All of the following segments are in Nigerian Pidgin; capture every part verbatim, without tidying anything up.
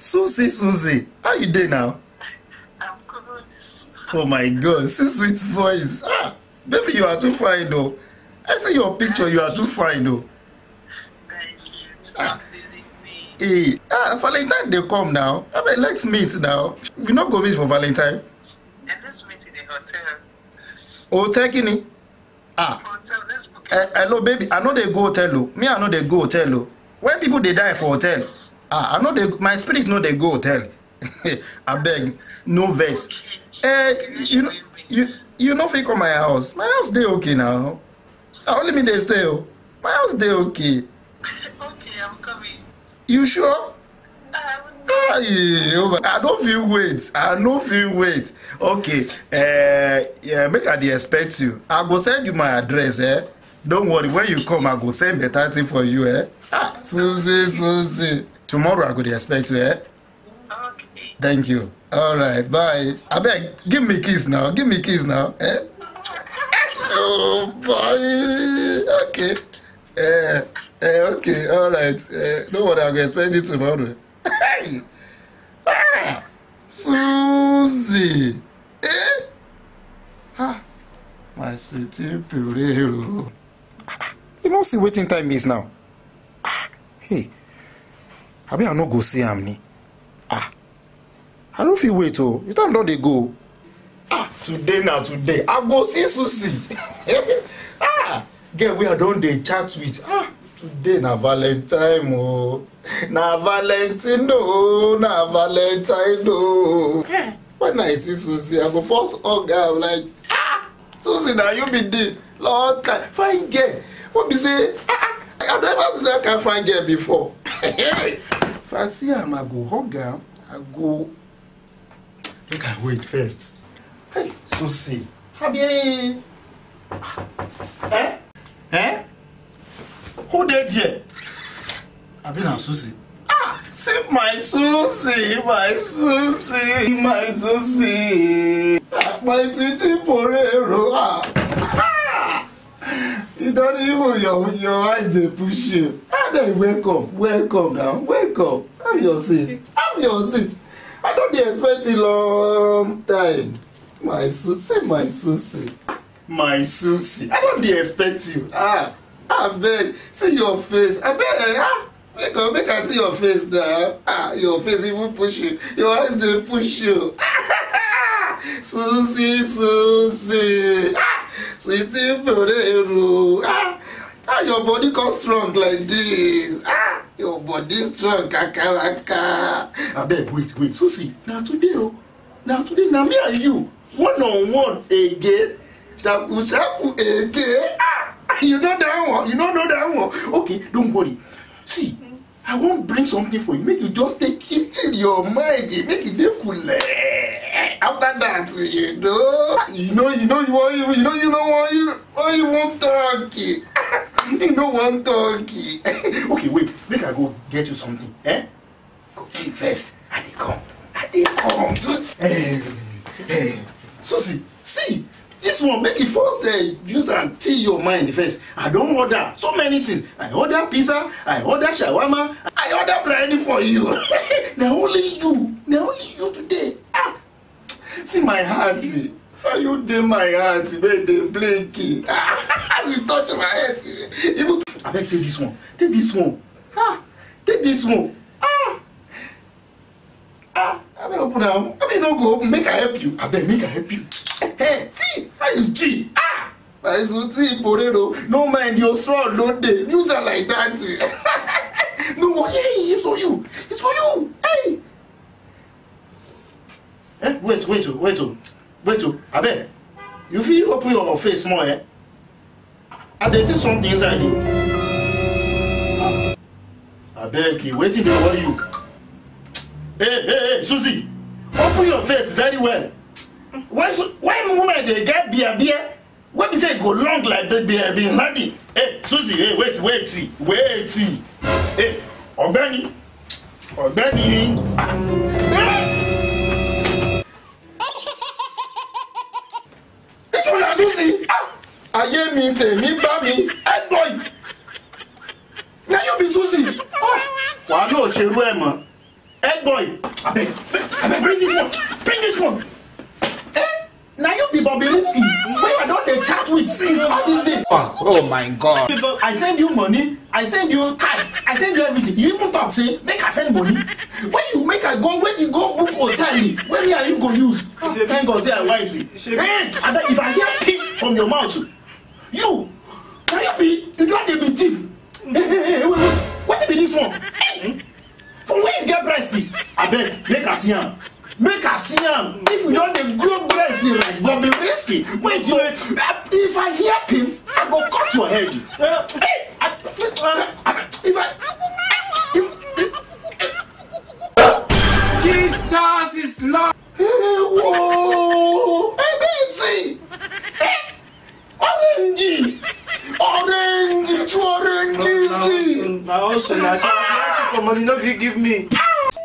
Susie, Susie, how you dey now? I'm good. Oh my God, see sweet voice. Ah, baby, you are too fine though. I see your picture, you are too fine though. Thank you. Stop visiting me. Hey, ah, Valentine dey come now. I mean, let's meet now. We no go meet for Valentine. And let's meet in a hotel. Hotel kini? Ah, Hotel, let's book eh, it. Hello baby, I no dey go hotel o. Me, I no dey go hotel o. When people dey die for hotel, ah, I no dey. My spirit no dey go hotel. Abeg, no vex. Eh, you know, you you no fit come my house. My house dey okay now. Na only me dey stay o. My house dey okay. Okay, I'm coming. You sure? Um, Aye, oh my, I don't feel wait. I no feel wait. Okay. Uh, yeah, make I dey expect you. I go send you my address, eh? Don't worry, when you come, I go send better thing for you, eh? Ah, Susie, Susie. Tomorrow I go dey expect you, eh? okay. Thank you. All right, bye. Abeg, give me kiss now. Give me kiss now, eh? Oh boy. Okay. Eh, eh, okay, all right. Eh, don't worry, I go expect you tomorrow. Hey! Ah! Susie! Eh? Ah! My sweetie Purero. Ah, you no see wetin time is now? Ah, hey. Abi I no go see am ni? Ah, I no fit wait o. The time don dey go. Ah, today na today. I go see Susie. Ah, girl wey I don dey chat with. Ah, today na Valentine o. Na Valentino, na Valentino. When I see Susie, I go first hug her. I'm like, ah, Susie, na you be this. Long time. Fine girl. What be say? Ah, ah, I never see that kind fine girl before. If I see am, I go hug am. I go. Make I wait first. Hey, Susie. Abi, eh? Eh? Who dey there? Abi na Susie. Ah, see my Susie, my Susie, my Susie. Ah, my sweetie Porero. Ah. Ah. You don't even your your eyes dey push you. Ah, then welcome, welcome now, welcome. Have your seat, have your seat. I don dey expect you long time. My Susie, my Susie, my Susie. I don dey expect you. Ah, abeg, see your face. Abeg, eh, ah, make I make I see your face now. Ah, your face even push you. Your eyes dey push you. Susie, Susie. Ah, sweetie Porero. Ah, ah, your body come strong like this. Ah, your body strong kakaraka. Abeg, wait, wait. Susie, na today o. Na today na me and you. One on one again. Shaku shaku again. Ah, you know that one. You no know that one. Okay, don't worry. See, I wan bring something for you. Make you just take it in your mind. Make you dey cool. After that, you know, you know, you know, you wan even, you know, you no wan, you wan even talk. You no wan talk. Okay, wait. Make I go get you something. Eh? Go drink first. I dey come. I dey come. Hey, hey. So see, see, this one make you first uh, use and till your mind first. I don order so many things. I order pizza, I order shawarma, I order biryani for you. Na only you, na only you today. Ah, see my heart. How you dey my heart? Wey dey blink. You touch my head. Even abeg take this one. Take this one. Ah, take this one. Ah. Ah, abeg open am. Abeg no go open. Make I help you. Abeg make I help you. Hey, see how you G. Ah, my sweetie Porero. No mind your straw no dey. Use am like that. No, hey, it's for you. It's for you. Hey. Eh, wait, wait, oh, wait, oh, wait, oh. Abeg, you fit open your face more, eh? I dey see something inside you. Abeg, wetin dey worry you? Hey, hey, hey, Susie, open your face very well. Why, so, why woman dey get beer, beer? Wey be say e go long like the beer bin hardy. Hey, Susie, hey, wait, wait, wait. Hey, Ọ̀gbẹ́ni, Ọ̀gbẹ́ni. Ah, hey! This one na Susie. Ah, ayé mi tèmi bá mi. Head boy. Na you be Susie. Ah, wàá náà ṣerú ẹ̀ mọ́. Head boy, abeg, abeg, bring this one, bring this one. Eh? Na you be Bobby Risky wey I don dey chat with since all these days. Oh my God. I send you money, I send you card, I send you everything. You even talk say make I send money. When you make I go, when you go book hotel, when me and you go use. Thank God say I wise. Hey, abeg, if I hear pip from your mouth, you, na you be, you don dey be thief. Hey, hey, hey, hey, wait, wait. Wetin be this one? Hey! From where you get breast? Abeg, make I see am. Make I see am. If you don dey grow breast like Bobby Risky, wait, wait. If I hear pim, I go cut your head. Hey, I, I, if I, if, if, Jesus is Lord. Hey, whoa. Hey, busy. Hey. Orange! Orange! Two oranges! Na also na, I be ask you for money, no gree give me.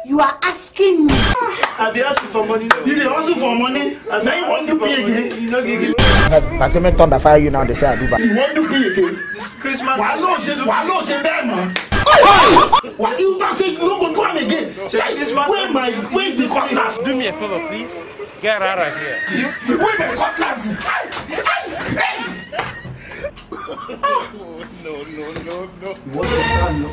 You are asking me. I be ask you for money, no. You dey hustle for money? I say you wan do pay again? You no gree give me. Person may thunder fire you now, they say I do bad. You wan do pay again? This Christmas. Wàhálà ò ṣe, wàhálà ò ṣe bẹ́ẹ̀ mọ́. Wà á yóò tán ṣe ló kò tó àmì again. Where my, where the cutlass? Do me a favor, please. Get out of here. Where the cutlass? Hey, hey, hey. No, no, no, no. What is that, no?